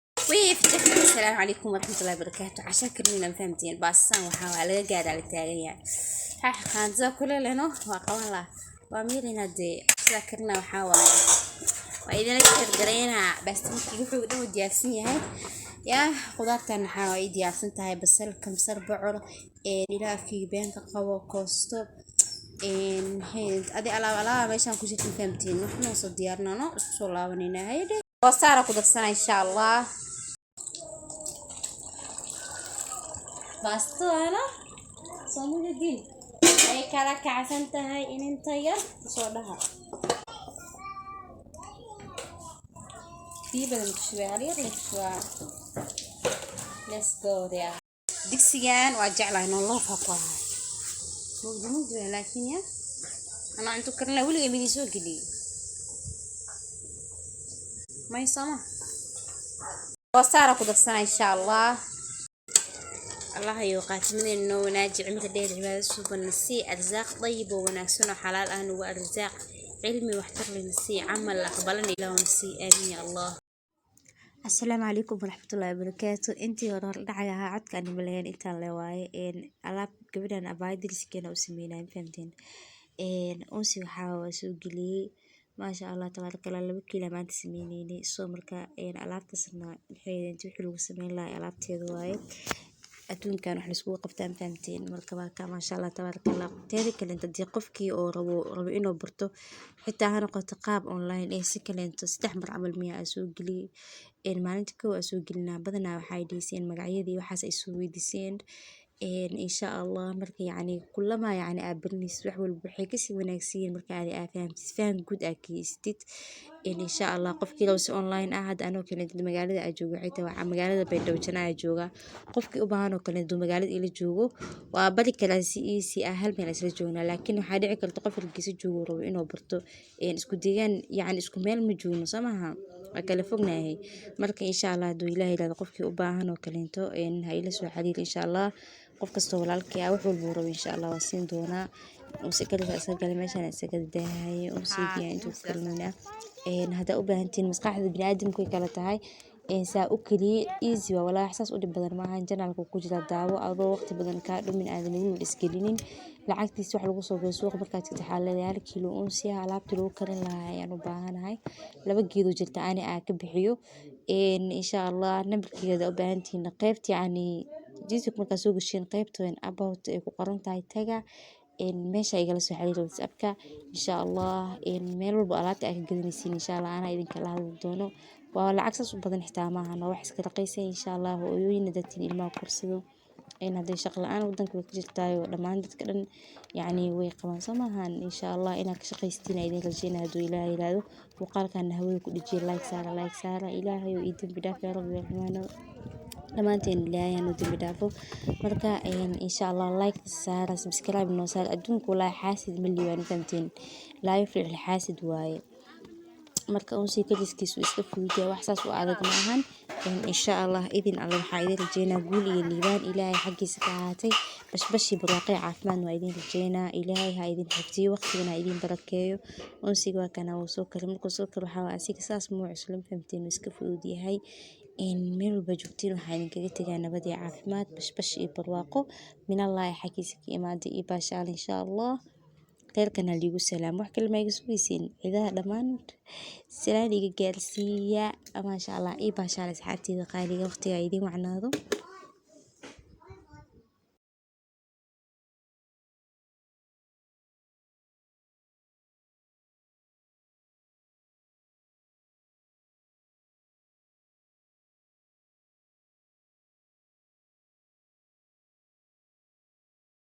Asalaamu calaykum waraxmatullahi wabarakaatu. Casha karnina, ma fahamtiin? Baastan waxaa waa laga gaaraa, la taagan yahay. Waxaa qaanzo kule leno waa qaban laha, waa miirina dee. Sidaa karina waxaa waaye, waa idinla shargaraynaa. Baasta markii wuxuu dhan u diyaarsan yahay, yaa khudaartan waxaa waa ii diyaarsan tahay: basal, kamsar, bocor, ilaa afkiga beenka qabo, koosto, adi alaab alaaba meeshaan ku jirta, ma fahamtiin? Wax noo soo diyaarinano, isku soo laabanayna. Hayde, koostaana ku darsana insha Allah. Baastadana soomagadiin ay kala kacsan tahay ininta yar soo dhaha. Biyo badan ku shubay, hal yar la shubaa. Let's go there. Digsigan waa jeclahay, nolofa ku ahay, mugdi mugdi waay, laakiin ya anaa cunto karina weligay midii soo geliyey may sooma. Koostaana ku darsana insha Allah. Allah iyo qaatimadeena noo wanaaji, cimri dheer, cibaado suuban nasii, arsaaq dayib oo wanaagsan oo xalaal ah nagu arsaaq, cilmi waxtar leh nasii, camal aqbalan Ilaahu nasii. Aamiin ya Allah. Asalaamu calaykum waraxmatullaahi wabarakaatu. Intii hore hor dhacay ahaa codka aan malayn intaan le waaye. Alaab gabadhan abaayad deriskeena u sameynaya, ma fahamteen? Unsi waxaa waa soo geliyey, maasha Allah tabaaraka Allah. 2 kiilo maanta sameyneynay. Soo marka alaabtaasna maxay intii wixii lagu sameyn lahaa alaabteeda waaye. Adduunkan wax laiskugu qabtaa, ma fahamteen? Marka waa ka, maasha Allah tabaaraka Allah. Teeda kaleento, hadii qofkii oo rabo inuu barto, xitaa ha noqoto qaab online eh, si kaleento, 3 mar camal miyaa aa soo geliyey. Maalinta kow aa soo gelinaa badanaa waxay dhihiseen magacyadii, waxaas ay soo weydiiseen. Insha Allah marka yacni kulama yacni aa baranaysid wax walba, waxay kasii wanaagsan yihiin marka aad aa fahamtid, faham guud aa ka haysatid. Insha Allah qofkii rabo si online ah, hadda anoo kale magaalada aa joogo, waxay tahay waxaa magaalada Baydhabo Janaa aa joogaa. Qofkii u baahan oo kale haduu magaalada ila joogo, waa bari karaa si easy ah, hal meel isla joognaa. Laakiin waxaa dhici karta qof Hargeysa joogo rabo inuu barto, isku deegaan yacni isku meel ma joogno, soo maaha? Waa kala fognahay. Marka insha Allah haduu Ilaahay yiraahdo, qofkii u baahan oo kaleento ha ila soo xiriir insha Allah. Qof kastoo walaalkii ah wax walba uu rabo insha Allah waa siin doonaa. Use kaliya isaga galay meeshaan, isaga daahaya unsigiya intuu ku karinayna. Haddaa u baahantiin, maskaxda biniaadamku way kala tahay. Saa u keliye easy waa walaahi, saas u dhib badan maahan. Channelka ku jira, daawo adoo waqti badan kaa dhumin, aadan weli isgelinin. Lacagtiisa wax lagu soo gado suuqa markaad tagtid, waxaa leedahay 1 kiilo unsi ah, alaabtii lagu karin lahaa ayaan u baahanahay. Laba geedoo jirta ani aa ka bixiyo insha Allah. Nambarkeeda u baahantihiin, qaybta yacni YouTube markaa soo gashiin, qaybta about ay ku qoran tahay taga, meesha igala soo xiriira WhatsAppka insha Allah. Meel walba alaabta aad ka gadanaysiin insha Allah anaa idinkala hadli doono. Waa lacag saas u badan xitaa maahan, waa wax iska raqiis ah insha Allah. Hooyooyin dadtiin ilmaha korsado, hadday shaqo la-aan wadanka way ka jirtaayo, dhammaan dadka dhan yacni way qabaan, soo maahan? Insha Allah inaad ka shaqaystiin aa idin rajeynaya hadduu Ilaahay yiraahdo. Muuqaalkana hawada ku dhajiya, like saara, like saara. Ilaahay oo ii dambi dhaaf yaa Rabbi raxmaano, dhammaanteen Ilaahay hanoo dambi dhaafo. Marka insha Allah like saara, subscribe noo saara. Adduunka walaahi xaasid ma liibaan, fahamteen? Laa yuflix xaasid waaye. Marka unsi kariskiisu iska fudud yahay, wax saas u adag maahan. Insha Allah idin Alla waxaa idin rajeynaa guul iyo liibaan Ilaahay xaggiisa ka ahaatay. Bashbashi barwaaqo caafimaad waa idin rajeynaa. Ilaahay ha idin xifdiyo, waqtigana ha idin barakeeyo. Unsiga waa kana, wuu soo kale. Markuu soo kale waxaa asiga saas muu cuslo, ma fahamteen? Iska fudud yahay. Meel walba joogtiin waxaa idinkaga tegaa nabad iyo caafimaad, bashbash iyo barwaaqo minallahi xaggiisa ka imaaday, iyo baashaal insha Allah. Reerkana liigu salaam. Wax kale ma iga sugaysiin? Cidaha dhammaan salaan iga gaarsiiya. Maasha Allah, ii baashaal asxaabteyda qaaliga, waqtiga idin wacnaado.